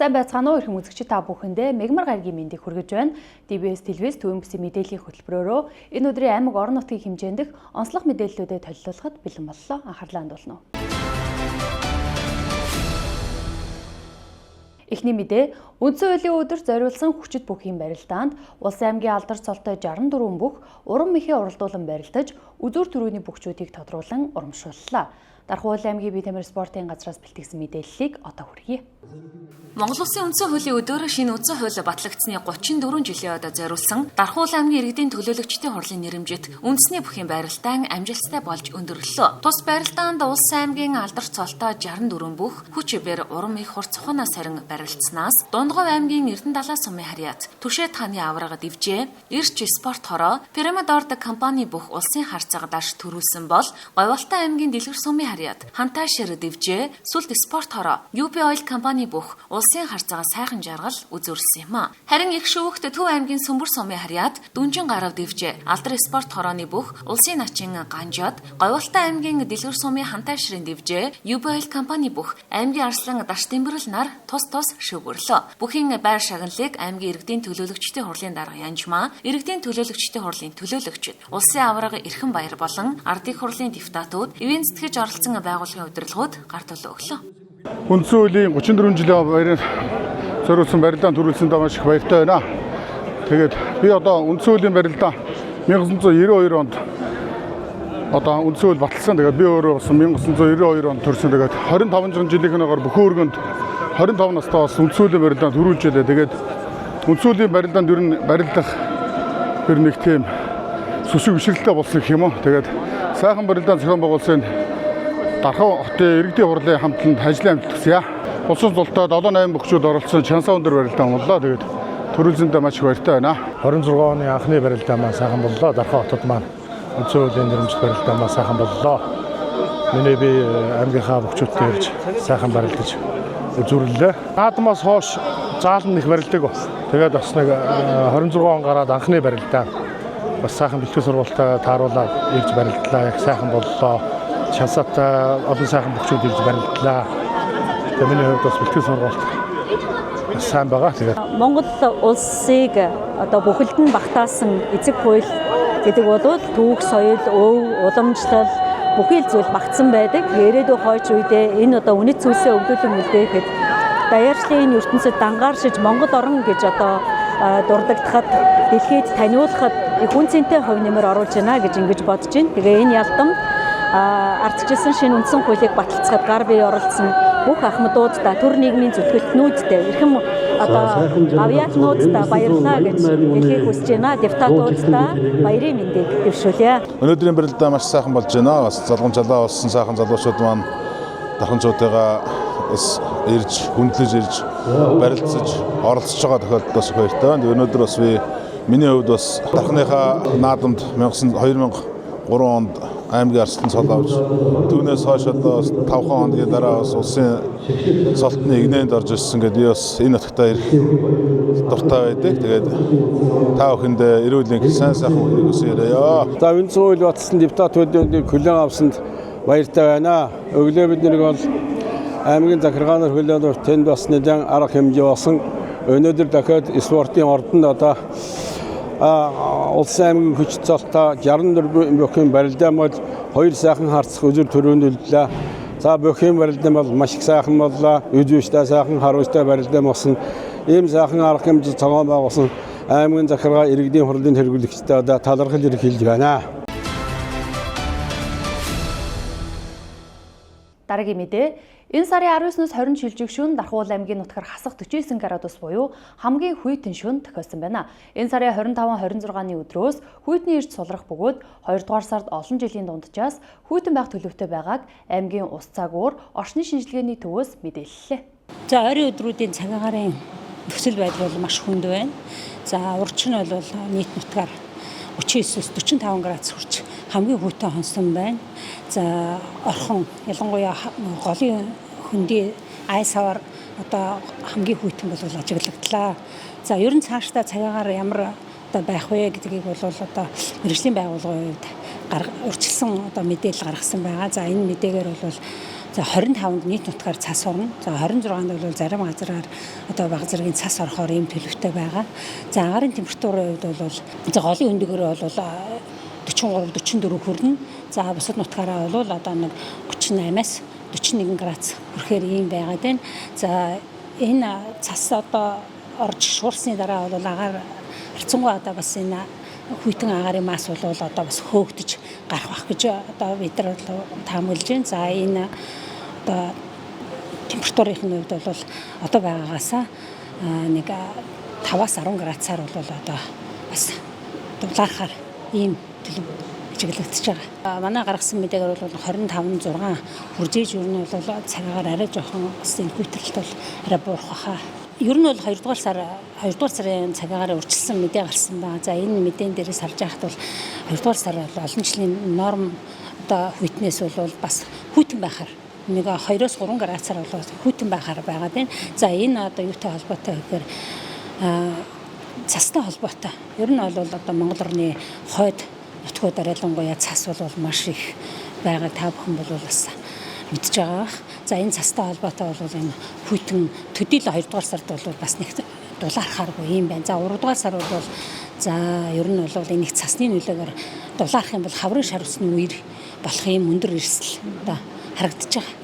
Сайн байцгаана уу, эрхэм үзэгчид, та бүхэндээ мегмар гарагийн мэндийг хүргэж байна. DBS телевиз Төвийн бүсийн мэдээллийн хөтөлбөрөөрөө энэ өдрийн аймаг орон нутгийн хэмжээндх онцлог мэдээллүүдэд толилуулахад бэлэн боллоо. Анхаарлаа хандуулна уу. Эхний мэдээ: үндсэн хуулийн өдөр зориулсан хүчит бүхийн барилдаанд Улс аймгийн алдар цолтой 64 бүх уран мэхээ уралдуулан барилдаж, үзүүр төрөүний бүхчүүдийг тодруулан урамшууллаа. Дархан Уул аймгийн бие тамир спортын газраас бэлтгэсэн мэдээллийг одоо хүргье. Монгол Улсын үндсэн хуулийн өдөр шинэ үндсэн хууль батлагдсаны 34 жилийн одоо зориулсан Дархан Уул аймгийн иргэдийн төлөөлөгчдийн хурлын нэрэмжит үндэсний бүхийн барилдаан амжилттай болж өндөрлөлөө. Тус барилдаанд Улс аймгийн алдар цолтой 64 бүх хүч бэр урам их хурц ухаанаас сарин барилцсанаас Дундгов аймгийн Эрдэнэ далай сумын харьяат, Түшээ таны аврага дэвжээ, Ирч спорт хороо, Пирамидорд компани бүх улсын харцаг даш төрүүлсэн бол Говьалтай аймгийн Дэлгэр сумын харьяат, Хантаашир дэвжээ, Сүлд спорт хороо, UB Oil компани бүх улсын харцаага сайхан жаргал үзүүрлсэн юм а. Харин их шүүхт Төв аймгийн Сүмбэр сумын харьяат, Дүнжин гарав дэвжээ, Алдар спорт хорооны бүх улсын начин ганжод, Говьалтай аймгийн Дэлгэр сумын Хантааширын дэвжээ, UB Oil компани бүх аймгийн арслан даш дэмбэрэл нар тус тус шүүгөрлөө. Бүхийн байр шагналыг аймгийн иргэдийн төлөөлөгчдийн хурлын дарга Янжмаа, иргэдийн төлөөлөгчдийн хурлын төлөөлөгчд, улсын аварга Эрхэн Баяр болон ардын хурлын депутатууд, ивээн зүтгэж оролцсон байгууллагын удирдлагууд гар төлөө өглөө. Үндсэн хуулийн 34 жилийн баяраар зориулсан барилдаан төрүүлсэндээ маш их баяртай байна. Тэгээд би одоо үндсэн хуулийн барилдаа 1992 онд одоо үндсэн хууль баталсан. Тэгээд би өөрөө бас 1992 онд төрсэн. Тэгээд 25 жилийнхнийгаар бүхэн өргөнд 25 настай бас үндсэн хуулийн барилдаан төрүүлж байлаа. Тэгээд үндсэн хуулийн барилдаанд ер нь барилдах ер нэг тийм сүсэг бишрэлтэй болсон гэх юм уу. Тэгээд сайхан барилдаан зохион байгуулсан Дархан хотын иргэдийн хурлын хамтланд ажлын амжилт хүсье. Улсын зултай 7 8 бөхчүүд оролцсон Чансаа өндөр барилдаан боллоо. Тэгээд төрүүлсэндээ маш их баяртай байна. 26 оны анхны барилдаан маань сайхан боллоо. Дархан хотод маань үндсэн хуулийн нэрмжит барилдаан маань сайхан боллоо. Миний би аймгийнхаа бөхчүүдтэй ирж сайхан барилдаж үзүүрлээ. Наадмаас хойш заалан их барилдаг. Тэгээд бас нэг 26 он гараад анхны барилдаан бас сайхан бэлтгэл сургуультай тааруулаад ирж барилдлаа. Яг сайхан боллоо. Чансаатай олон сайхан бөхчүүд ирж барилдлаа. Тэгээ миний хувьд бас бэлтгэл сургуульт бас сайн байгаа. Тэгээд Монгол улсыг одоо бүхэлд нь багтаасан эзэг хууль гэдэг бол түүх, соёл, өв, уламжлал бүхий л зүйл багтсан байдаг. Ирээдүйн хойч үедээ энэ одоо үнэт зүйлсээ өвлүүлэн үлдээхэд даяаршлын энэ ертөнцид дангааршиж Монгол орн гэж одоо дурддагдахад, дэлхийд таниулахад их үн цэнтэй хувь нэмэр оруулж байна гэж ингэж бодож байна. Тэгээ энэ ялдам ардчилсан шинэ үндсэн хуулийг баталцахад гар бие оролцсон бүх ахмадуудаа, төр нийгмийн зүтгэлтнүүдтэй, эрхэм одоо гавьяатнуудаа баярлалаа гэж хэлхийг хүсэж байна. Депутатуудаа баярын мэндийг дэвшүүлье. Өнөөдрийн барилдаа маш сайхан болж байна. Бас залгамж залаа болсон сайхан залуучууд маань дарханчуудыгаа бас ирж хүндлэж ирж барилцаж оролцож байгаа тохиолдолд бас их баяртай байна. Өнөөдөр бас би миний хувьд бас дархныхаа наадамд 2003 онд аймгийн арслан цол авч түүнээс хойш одоо бас 5 хоногийн дараа бас улсын солтны игнэнд орж ирсэн гэдээ би бас энэ нутагтаа ирэх дуртай байдаг. Тэгээд та бүхэндээ эрүүл энх сайн сайхан үеийг хүсье. За, үндсэн хууль баталсан депутатуудын хүлээн авсанд баяртай байна. Өглөө бид нэг бол аймгийн захиргаанаар хүлээн авах тэнд бас нэгэн арга хэмжээ болсон. Өнөөдөр дахиад спортын ордонд одоо улсын аймгийн хүч цолтой 64 бүхэн барилдаан бол хоёр сайхан харцах үзүр төрөнд үлдлээ. За, бүхэн барилдаан бол маш их сайхан боллоо. Үдвэштэй сайхан харуулжтай барилдаан болсон. Ийм сайхан арга хэмжээ зохион байгуулсан аймгийн захиргаа, иргэдийн хурлын тэргүүлэгчтэй одоо талархал эрхэлж байна. Дараагийн мэдээ: энэ сарын 19-ноос 20 шилжих шөнө Дархан Уул аймгийн нутгаар хасах 49 градус буюу хамгийн хүйтэн шөнө тохиолсон байна. Энэ сарын 25, 26-ны өдрөөс хүйтний эрч сулрах бөгөөд 2 дугаар сард олон жилийн дунджаас хүйтэн байх төлөвтэй байгааг аймгийн ус цагуур орчны шинжилгээний төвөөс мэдээллээ. За, ойрын өдрүүдийн цаг агаарын нөхцөл байдал бол маш хүнд байна. За, урч нь бол нийт нутгаар 39-өөс 45 градус хүрч хамгийн хүйтэн хонсон байна. За, орхон, ялангуяа голын хөндий айс аваар одоо хамгийн хүйтэн бол ажиглагдлаа. За, ер нь цаашдаа цаг агаар ямар одоо байх вэ гэдгийг бол одоо мэргэжлийн байгууллагын хувьд урьдчилсан одоо мэдээлэл гаргасан байгаа. За, энэ мэдээгээр бол За 25-нд нийт нутгаар цас орно. За 26-нд бол зарим газраар одоо бага зэргийн цас орохоор ийм төлөвтэй байгаа. За агаарын температурын хувьд бол за голын өндөгөөр бол 43 44 хүрнэ. За бусад нутгаараа бол одоо нэг 38-аас 41 градус хүрэхээр ийм байгаад байна. За энэ цас одоо орж шуурсны дараа бол агаар харьцангуй одоо бас энэ хүйтэн агаарын масс бол одоо бас хөөгдөж гарах байх гэж одоо бид нар таамаглаж байна. За энэ одоо температурын хувьд бол одоо байгаагаасаа нэг 5-аас 10 градусаар бол одоо бас дулаархаар ийм төлөв ажиглагдчихж байгаа. Манай гаргасан мэдээгээр бол 25 6 хүржээж ер нь бол цагаагаар арай жоохон бас энэ хүйтрэлт бол арай буурах баха. Ер нь бол 2 дугаар сар 2 дугаар сарын цагаагаар урьдчилсан мэдээ гарсан ба. За энэ мэдээн дээрээс харж байхад бол 2 дугаар сар бол олон жилийн норм одоо хүйтнээс бол бас хүйтэн байхаар нэг 2-оос 3 градусаар бол хүйтэн байхаар байгаа байна. За энэ одоо юутай холбоотой гэхээр цастай холбоотой. Ер нь бол одоо Монгол орны хойд нутгуудаар ялангуяа цас бол маш их байгаа, та бүхэн бол бас мэдж байгаа бах. За энэ цастай холбоотой бол энэ хүйтэн төдийл 2 дугаар сард бол бас нэг дулаархааргүй юм байна. За 3 дугаар сар бол за ер нь бол энэ их цасны нөлөөгөөр дулаарх юм бол хаврын шар усны үер болох юм өндөр эрсдэл одоо харагдаж байгаа.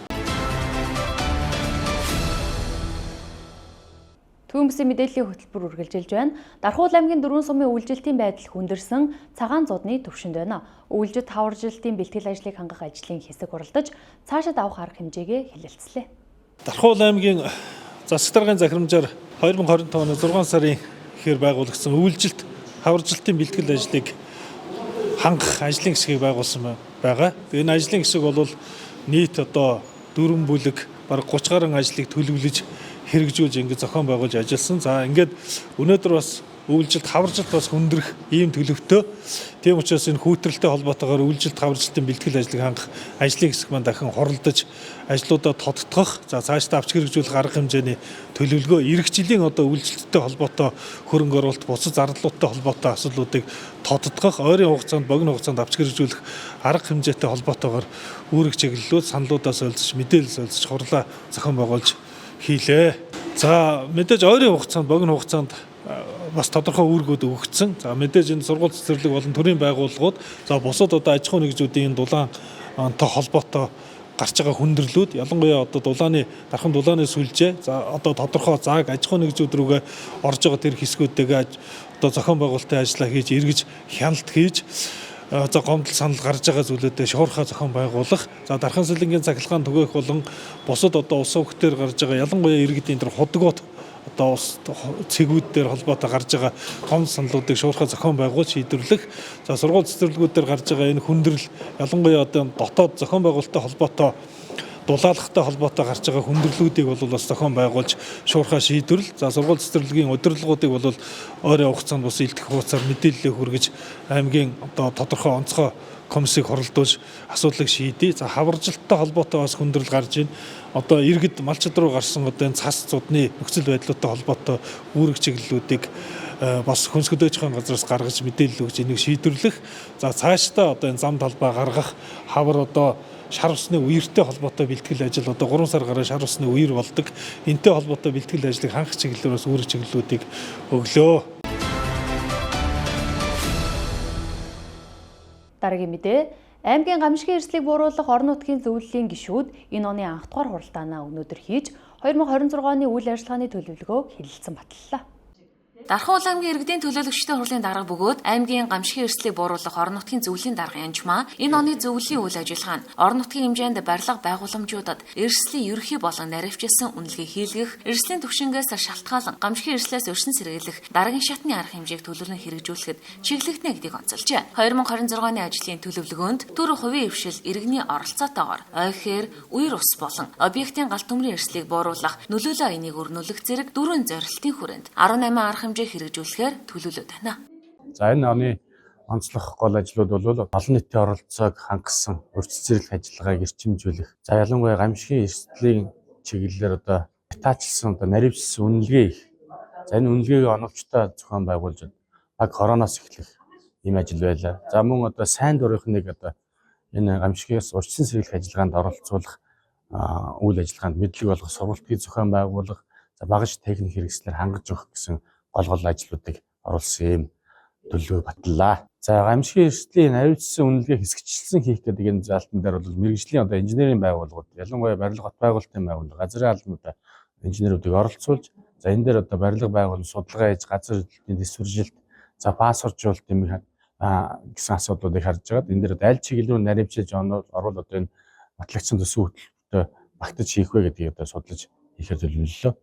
Түүмсийн мэдээллийн хөтөлбөр үргэлжилж байна. Дархуул аймгийн 4 сумын үйлжилтийн байдал хүндэрсэн цагаан зудны төвшөнд байна. Үйлжит хаваржилтын бэлтгэл ажлыг хангах ажлын хэсэг хуралдаж цаашид авах арга хэмжээгээ хэлэлцлээ. Дархуул аймгийн засаг даргын захирамжаар 2025 оны 6 сарын ихээр байгуулагдсан үйлжилт хаваржилтын бэлтгэл ажлыг хангах ажлын хэсгийг байгуулсан байгаа. Энэ ажлын хэсэг бол нийт одоо 4 бүлэг бараг 30 гаруй ажлыг төлөвлөж хэрэгжүүлж ингээд зохион байгуулж ажилласан. За ингээд өнөөдөр бас үйлжилт хаваржилт бас хүндрэх ийм төлөвтэй. Тийм учраас энэ хүүтрэлтэй холбоотойгоор үйлжилт хаваржилтын бэлтгэл ажлыг хангах ажлын хэсэг маань дахин хуралдаж ажлуудаа тодтогох, за цаашдаа авч хэрэгжүүлэх арга хэмжээний төлөвлөгөө, ирэх жилийн одоо үйлжилттэй холбоотой хөрөнгө оруулалт, бусад зарлуудтай холбоотой асуудлуудыг тодтогох, ойрын хугацаанд, богино хугацаанд авч хэрэгжүүлэх арга хэмжээтэй холбоотойгоор үүрэг чиглэлүүд саналуудаа солилцож, мэдээлэл солилцож, хурлаа зохион байгуулж хийлээ. За мэдээж ойрын хугацаанд, богино хугацаанд бас тодорхой үүргүүд өгөгдсөн. За мэдээж энэ сургууль цэцэрлэг болон төрийн байгууллагууд, за бусад одоо аж ахуйн нэгжүүдийн энэ дулаантай холбоотой гарч байгаа хүндрэлүүд, ялангуяа одоо дулааны дархан дулааны сүлжээ, за одоо тодорхой зааг аж ахуйн нэгжүүд рүүгээ орж байгаа тэр хэсгүүдтэйгээ одоо зохион байгуулалтын ажлаа хийж, эргэж хяналт хийж, за гомдол санал гарч байгаа зүйлүүдээ шуурхаа зохион байгуулах, за дархан сэлэнгийн цахилгаан түгээх болон бусад одоо улсын хөвгтөр гарч байгаа ялангуяа иргэдийн тэр худгууд одоо ус цэгүүд дээр холбоотой гарч байгаа гомдол саналуудыг шуурхаа зохион байгуулж шийдвэрлэх, за сургууль цэцэрлэгүүд дээр гарч байгаа энэ хүндрэл ялангуяа одоо дотоод зохион байгуулалттай холбоотой дулаалгатай холбоотой гарч байгаа хүндрэлүүдийг бол бас зохион байгуулж шуурхаа шийдвэрлэл, за сургууль цэцэрлэгийн удирдлагуудыг бол ойрын хугацаанд бас илтгэх хуудасаар мэдээлэлээ хүргэж аймгийн одоо тодорхой онцгой комиссийг хуралдуулж асуудлыг шийдье. За хаваржилттай холбоотой бас хүндрэл гарч байна. Одоо иргэд малчид руу гарсан одоо энэ цас зудны нөхцөл байдлуудтай холбоотой үүрэг чиглэлүүдийг бас хөнсгөлөөжхийн газраас гаргаж мэдээлэл өгч энийг шийдвэрлэх. За цаашдаа одоо энэ зам талбай гаргах хавар одоо шар усны үертэй холбоотой бэлтгэл ажил одоо 3 сар гараа шар усны үер болдог. Энтэй холбоотой бэлтгэл ажлыг хангах чиглэлээр бас үүрэг чиглэлүүдийг өглөө. Дараагийн мэдээ. Аймгийн гамшигын эрсдлийг бууруулах орон нутгийн зөвлөлийн гишүүд энэ оны анх дугаар хуралдаанаа өнөөдөр хийж 2026 оны үйл ажиллагааны төлөвлөгөөг хэлэлцэн баталлаа. Дархан аймгийн иргэдийн төлөөлөгчдийн хурлын дарга бөгөөд аймгийн гамшигын эрсдлийг бууруулах орон нутгийн зөвлөлийн дарга Янжмаа энэ оны зөвлөлийн үйл ажиллагаа нь орон нутгийн хэмжээнд барилга байгууламжуудад эрсдлийн ерөнхий болон наривчилсан үнэлгээ хийлгэх, эрсдлийн түвшингээс шалтгаалan гамшигын эрсдлээс өрсөн сэргийлэх дараагийн шатны арга хэмжээг төлөвлөн хэрэгжүүлэхэд чиглэгдэнэ гэдгийг онцолжээ. 2026 оны ажлын төлөвлөгөөнд төр хувийн дэвшил иргэний оролцоотойгоор ойхээр, үер ус болон объектын галт төмрийн эрсдлийг бууруулах, нөлөөлөө энийг өрнүүлэх зэрэг дөрвөн зорилтын хүрээнд 18 арга хэмжээ хэрэгжүүлэхээр төлөвлөд байна. За энэ оны онцлох гол ажлууд бол олон нийтийн оролцоог хангасан урьдчилан зэрэглэх ажиллагааг эрчимжүүлэх. За ялангуяа гамшигын эрсдлийн чиглэлээр одоо хятадчилсан одоо наривчилсан үнэлгээ их. За энэ үнэлгээг оновчтой зохион байгуулж баг короноос эхлэх ийм ажил байлаа. За мөн одоо сайн дурынхныг одоо энэ гамшигээс урьдчилан зэрэглэх ажиллагаанд оролцуулах үйл ажиллагаанд мэдлэг болгох сургалтыг зохион байгуулах, за багаж техник хэрэгслээр хангаж өгөх гэсэн гол гол ажлуудыг оруулсан юм төлөв батллаа. За гамшигын эрсдлийн хариуцсан үнэлгээ хэсэгчилсэн хийх гэдэг энэ заалтан дээр бол мэргэжлийн одоо инженерийн байгууллагууд, ялангуяа барилга хот байгуулалтын байгууллага, газрын албанууд инженерүүдийг оролцуулж, за энэ дээр одоо барилга байгуулалт судалгаа хийж, газар хөдлөлтийн төсвөржилт, за пассворжуулалт юм гэсэн асуудлуудыг харж байгаад энэ дээр одоо аль чиглэл рүү наривчилж орвол одоо энэ батлагдсан төсөв хөтөлбөртөө багтаж хийх вэ гэдгийг одоо судлаж хийхээр төлөвлөлөө.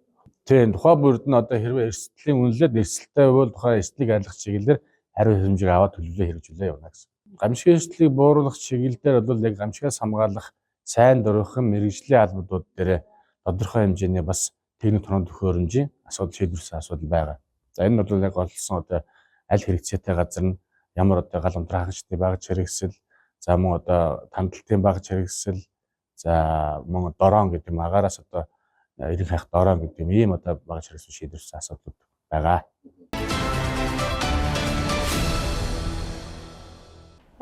Тийм, тухайн бүрд нь одоо хэрвээ эрсдлийн үнэлээд эрсдэлтэй бол тухайн эрсдлийг арилгах чиглэлээр хариу хэмжээг аваад төлөвлөлөө хэрэгжүүлээ явна гэсэн. Гамшигын эрсдлийг бууруулах чиглэл дээр бол яг гамшигаас хамгаалах сайн дурынхан мэргэжлийн албадууд дээр тодорхой хэмжээний бас техник тоног төхөөрөмжийн асуудал шийдвэрсэн асуудал байгаа. За энэ нь бол яг олсон одоо аль хэрэгцээтэй газар нь ямар одоо гал унтраахчдын багаж хэрэгсэл, за мөн одоо тандалтын багаж хэрэгсэл, за мөн дорон гэдэг юм агаараас одоо эрен хайх дорон гэдэг юм ийм одоо багаж хэрэгсэл шийдвэрсэн асуудлууд байгаа.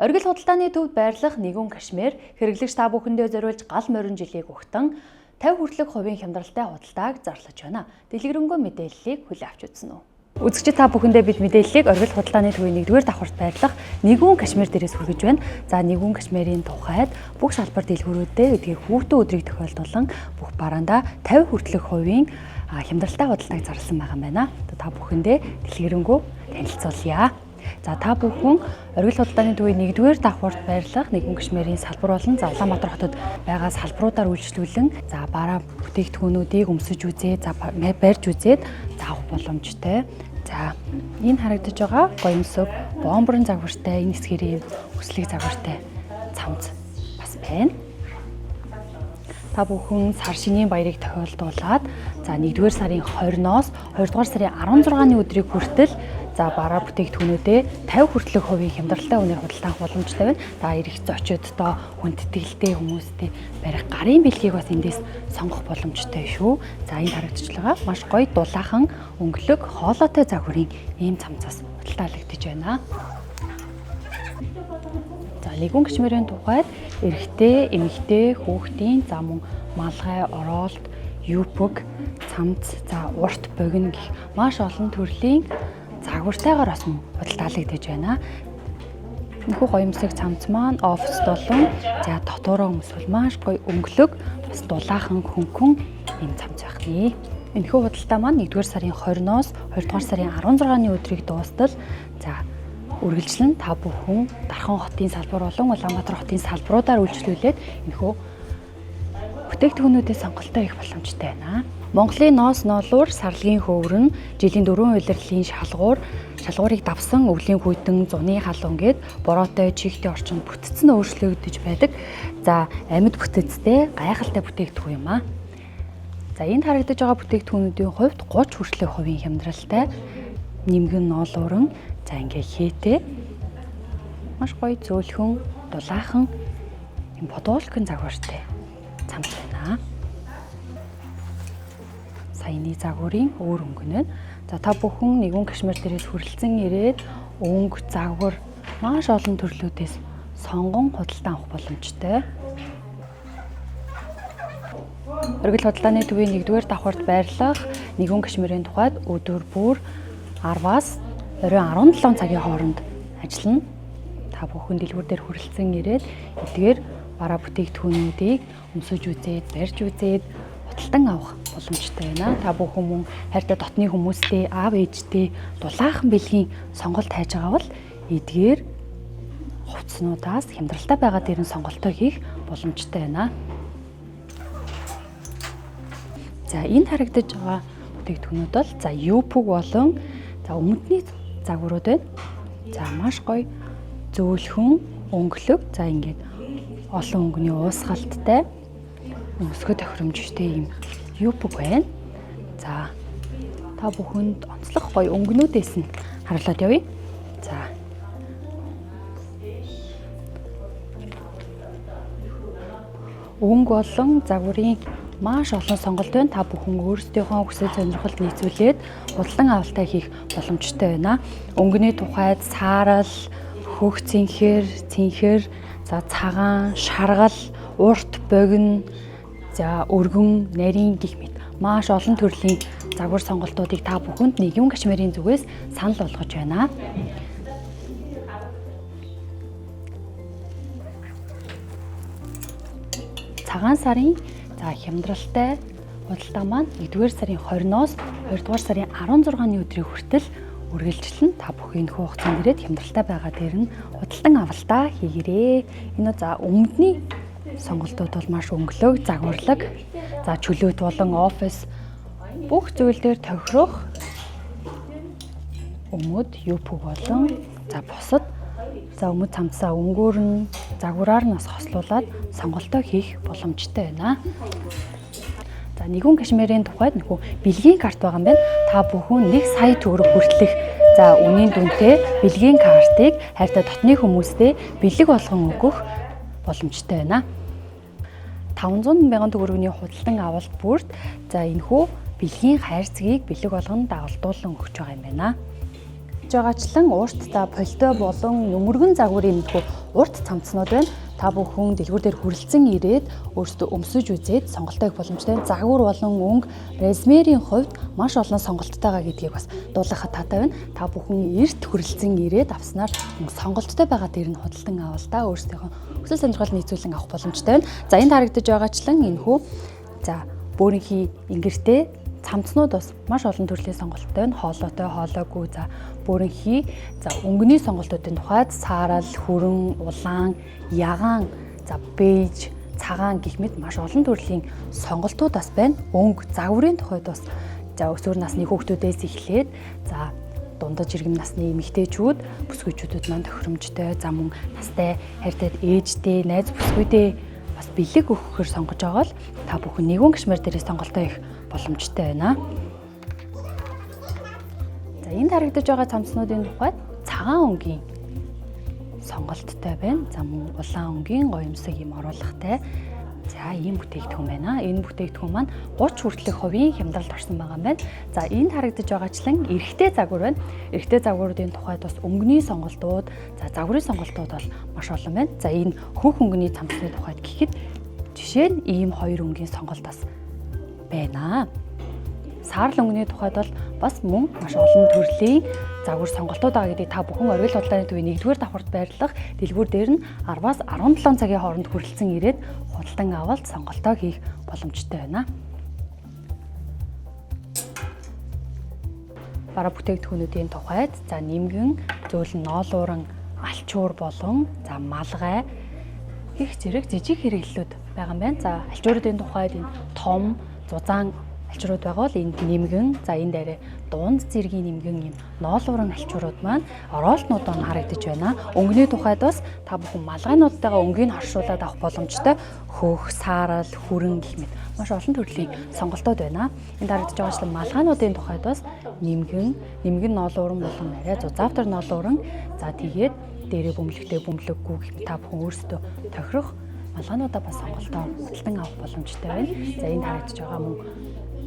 Оргил худалдааны төвд байрлах нэгүн кашмир хэрэглэгч та бүхэндээ зориулж гал морин жилийг угтан 50 хүртэлх хувийн хямдралтай худалдааг зарлаж байна. Дэлгэрэнгүй мэдээллийг хүлээн авч үзсэн үү? Үзэгчид та бүхэндээ бид мэдээллийг оргил худалдааны төвийн 1-р давхарт байрлах нэгүн кашмир дээрээс хүргэж байна. За нэгүн кашмирийн тухайд бүх салбар дэлгүүрүүдээ эдгээр хүүхдэн өдрийг тохиолдуулан бүх бараандаа 50 хүртэлх хувийн хямдралтай худалдааг зарласан байгаа юм байна. Та бүхэндээ дэлгэрэнгүй танилцуулъя. За та бүхэн оргил худалдааны төвийн 1-р давхарт байрлах нэгүн кашмирийн салбар болон за Улаанбаатар хотод байгаа салбаруудаар үйлчлүүлэн за бараа бүтээгдэхүүнүүдийг өмсөж үзээ, за барьж үзээд заавах боломжтой. За энэ харагдаж байгаа гоёмсог бомброн загвартай энэ хэсгэрийн өслөг загвартай цамц бас байна. Та бүхэн сар шинийн баярыг тохиолдуулаад за 1-р сарын 20-ноос 2-р сарын 16-ны өдрийг хүртэл за бараа бүтээгдэхүүнүүдээ 50 хүртэлх хувийн хямдралтай үнээр худалдаа авах боломжтой байна. За эрэх зочидтой хүндэтгэлтэй хүмүүстэй барих гарын бэлгийг бас эндээс сонгох боломжтой шүү. За энд харагдаж байгаа маш гоё дулаахан өнгөлөг хоолойтой загварын ийм цамцаас худалдаалагдаж байна. За нэгүн кашмирын тухайд эрэгтэй, эмэгтэй, хүүхдийн за мөн малгай, ороолт, юпг, цамц, за урт богино гэх маш олон төрлийн загвартайгаар бас худалдаалагдаж байна. Энэхүү гоёмсог цамц маань офис болон за дотоороо өмсвөл маш гоё өнгөлөг бас дулаахан хөнгөн ийм цамц байх нэ. Энэхүү худалдаа маань 1-р сарын 20-ноос 2-р сарын 16-ны өдрийг дуустал за үргэлжлэн та бүхэн Дархан хотын салбар болон Улаанбаатар хотын салбаруудаар үйлчлүүлээд энэхүү бүтээгдэхүүнүүдийн сонголтоо их боломжтой байна. Монголын ноос ноолуур сарлагын хөврөн, жилийн дөрвөн улирлын шалгуур, шалгуурыг давсан өвлийн хүйтэн, зуны халуун гээд бороотой чихтэй орчинд бүтцэн өөрчлөгдөж байдаг. За амьд бүтэцтэй гайхалтай бүтээгдэхүүн юм аа. За энд харагдаж байгаа бүтээгдэхүүнүүдийн хувьд 30 хүртэлх хувийн хямдралтай нэмгэн ноолууран за ингээ хээтэй маш гоё зөөлхөн дулаахан юм бодуулкын загвартай цамц байна. Саяны загварын өөр өнгө нь. За та бүхэн нэгүн кашмир дээрээс хүрэлцэн ирээд өнгө, загвар маш олон төрлүүдээс сонгон худалдан авах боломжтой. Оргил худалдааны төвийн 1-р давхарт байрлах нэгүн кашмирын тухайд өдөр бүр 10-аас оройн 17 цагийн хооронд ажиллана. Та бүхэн дэлгүүр дээр хүрэлцэн ирээд эдгээр бараа бүтээгдэхүүнүүдийг өмсөж үзээд, барьж үзээд худалдан авах боломжтой байна. Та бүхэн мөн хайртай дотны хүмүүстэй, аав ээжтэй дулаахан бэлгийн сонголт хайж байгаа бол эдгээр хувцснуудаас хямдралтай байгаа дээр нь сонголтоо хийх боломжтой байна. За энд харагдаж байгаа бүтээгдэхүүнүүд бол за юпг болон за өмдний загварууд байна. За маш гоё зөөлхөн өнгөлөг за ингээд олон өнгөний уусгалттай өмсгөө тохиромжтой юм юпг байна. За та бүхэнд онцлог гоё өнгөнүүдээс нь харлаад явъя. За өнгө болон загварын маш олон сонголт байна. Та бүхэн өөрсдийнхөө хүсэл сонирхолд нийцүүлээд худалдан авалтаа хийх боломжтой байна. Өнгөний тухайд саарал, хөх цэнхэр, цэнхэр, за цагаан, шаргал, урт, богино, За өргөн, нарийн гих мэт маш олон төрлийн загвар сонголтуудыг та бүхэнд Нэгүн Кашмирын зүгээс санал болгож байна. Цагаан сарын за хямдралтай худалдаа маань 1-р сарын 20-оос 2-р сарын 16-ны өдрийг хүртэл үргэлжлэн та бүхэн энэ хугацаанд ирээд хямдралтай байгаа дээр нь худалдан авалтаа хийгээрэй. Энэ за өмдний сонголтууд бол маш өнгөлөг, загварлаг, за чөлөөт болон офис бүх зүйл дээр тохирох өмд, юпг болон за бусад за өмд цамцаа өнгөөр нь загвараар нь бас хослуулад сонголтоо хийх боломжтой байна. За Нэгүн Кашмирын тухайд нөхөө бэлгийн карт байгаа юм байна. Та бүхэн 1 сая төгрөг хүртэлх за үнийн дүнтэй бэлгийн картыг хайртай дотны хүмүүстэй бэлэг болгон өгөх боломжтой байна. 500 мянган төгрөгийн худалдан авалт бүрт за энэхүү бэлгийн хайрцгийг бэлэг болгон дагалдуулан өгч байгаа юм байна. Байгаачлан урт за пальто болон нөмөргөн загварын энэхүү урт цамцнууд байна. Та бүхэн дэлгүүр дээр хүрэлцэн ирээд өөрсдөө өмсөж үзээд сонголтоо хийх боломжтой. Загвар болон өнгө, размерийн хувьд маш олон сонголттойгаа гэдгийг бас дуулгахад таатай байна. Та бүхэн эрт хүрэлцэн ирээд авснаар сонголттой байгаа дээр нь худалдан авалтаа өөрсдийнхөө хүсэл сонирхол нийцүүлэн авах боломжтой байна. За энд харагдаж байгаачлан энэхүү за бөөрөнхий ингэртэй цамцнууд бас маш олон төрлийн сонголттой байна. Хоолойтой, хоолойгүй, за бөөрөнхий, за өнгөний сонголтуудын тухайд саарал, хүрэн, улаан, ягаан, за бейж, цагаан гэх мэт маш олон төрлийн сонголтууд бас байна. Өнгө, загварын тухайд бас за өсвөр насны хүүхдүүдээс эхлээд за дундаж иргэм насны эмэгтэйчүүд, бүсгүйчүүдэд маань тохиромжтой, за мөн настай, хайртай ээжтэй, найз бүсгүйдээ бас бэлэг өгөхөөр сонгож байгаа л та бүхэн Нэгүн Кашмир дээрээ сонголтоо их боломжтой байна. За энд харагдаж байгаа цамцнуудын тухайд цагаан өнгийн сонголттой байна. За мөн улаан өнгийн гоёмсог юм оруулахтай. За ийм бүтээгдэхүүн байна. Энэ бүтээгдэхүүн маань 30 хүртэлх хувийн хямдралд орсон байгаа юм байна. За энд харагдаж байгаачлан эрэгтэй загвар байна. Эрэгтэй загваруудын тухайд бас өнгөний сонголтууд, за загварын сонголтууд бол маш олон байна. За энэ хөх өнгөний цамцны тухайд гэхэд жишээ нь ийм хоёр өнгийн сонголт бас байна. Саарл өнгөний тухайд бол бас мөн маш олон төрлийн загвар сонголтууд байгаа гэдгийг та бүхэн оргил худалдааны төвийн 1-р давхарт байрлах дэлгүүр дээр нь 10-аас 17 цагийн хооронд хүрэлцэн ирээд худалдан авалт сонголтоо хийх боломжтой байна. Бараа бүтээгдэхүүнүүдийн тухайд за нэмгэн, зөөлөн ноолууран, алчуур болон за малгай гэх зэрэг жижиг хэрэглэлүүд байгаа юм байна. За алчууруудын тухайд энэ том, зузаан алчуурууд байгаа бол энд нэмгэн, за энд арай дунд зэргийн нэмгэн юм ноолууран алчуурууд маань ороолтнууд нь харагдаж байна. Өнгөний тухайд бас та бүхэн малгайнуудтайгаа өнгийг хоршуулад авах боломжтой хөөх, саарал, хүрэн гэх мэт маш олон төрлийн сонголтууд байна. Энд харагдаж байгаачлан малгайнуудын тухайд бас нэмгэн, нэмгэн ноолууран болон арай зузаавтар ноолууран, за тэгээд дээрээ бөмбөлөгтэй бөмбөлөггүй гэх мэт та бүхэн өөрсдөө тохирох малгайнуудаа бас сонголтоо худалдан авах боломжтой байна. За энд харагдаж байгаа мөн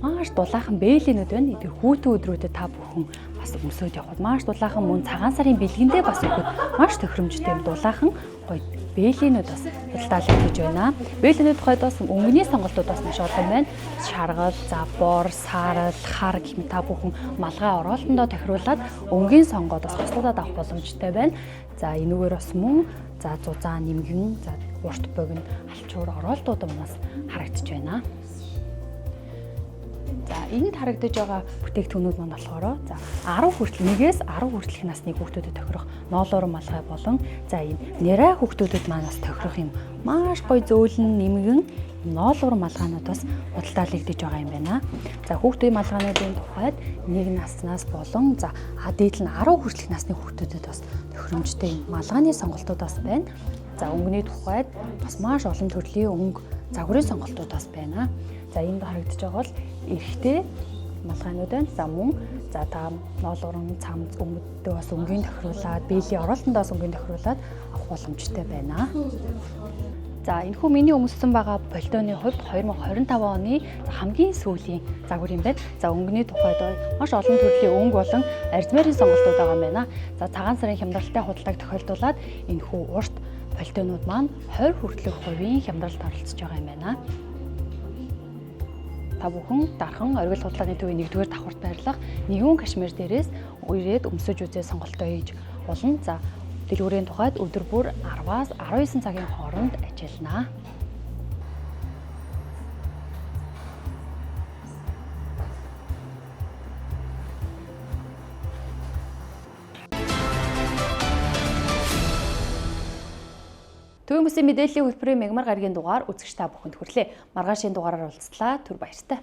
маш дулаахан бээлийнүүд байна. Тэр хүүтэн өдрүүдэд та бүхэн бас өмсөөд явхад маш дулаахан мөн цагаан сарын бэлгэндээ бас өгөхөд маш тохиромжтой юм дулаахан гоё бээлийнүүд бас худалдаалагдаж байна. Бээлийнүүд тухайд бас өнгөний сонголтууд бас маш олон байна. Шаргал, за бор, саарал, хар гэх мэт та бүхэн малгай ороолтондоо тохируулаад өнгийн сонгоод бас хослуулаад авах боломжтой байна. За энүүгээр бас мөн за зузаан нэмгэн, за урт богино алчуур ороолтууд бас харагдаж байна. За энд харагдаж байгаа бүтээгдэхүүнүүд маань болохоор за 10 хүртэл 1-ээс 10 хүртэлх насны хүүхдүүдэд тохирох ноолууран малгай болон за энэ нэрэ хүүхдүүдэд маань бас тохирох юм маш гоё зөөлөн нэмгэн ноолууран малгайнууд бас худалдаалагдаж байгаа юм байна. За хүүхдийн малгайнуудын тухайд 1 наснаас болон за дээдл нь 10 хүртэлх насны хүүхдүүдэд бас тохиромжтой юм малгайны сонголтууд бас байна. За өнгөний тухайд бас маш олон төрлийн өнгө загварын сонголтууд бас байна. За энд харагдаж байгаа бол эрэгтэй малгайнууд байна. За мөн за та ноолууран цамц өмддөө бас өнгийн тохируулаад, бээлийн ороолтондоо бас өнгийн тохируулаад авах боломжтой байна. За энэхүү миний өмссөн байгаа пальтоны хувьд 2025 оны хамгийн сүүлийн загвар юм байна. За өнгөний тухайд маш олон төрлийн өнгө болон арзмерийн сонголтууд байгаа юм байна. За цагаан сарын хямдралтай худалдааг тохиолдуулаад энэхүү урт пальтонууд маань 20 хүртэлх хувийн хямдралд оролцож байгаа юм байна. Та бүхэн Дархан оргил худалдааны төвийн 1-р давхарт байрлах Нэгүн Кашмир дээрээс ирээд өмсөж үзээ сонголтоо хийж болно. За, дэлгүүрийн тухайд өдөр бүр 10-аас 19 цагийн хооронд ажиллана. Төвийн бүсийн мэдээллийн хөтөлбөрийн мегмар гарагийн дугаар үзэгч та бүхэнд хүрлээ. Маргаашийн дугаараар уулзлаа. Түр баяртай.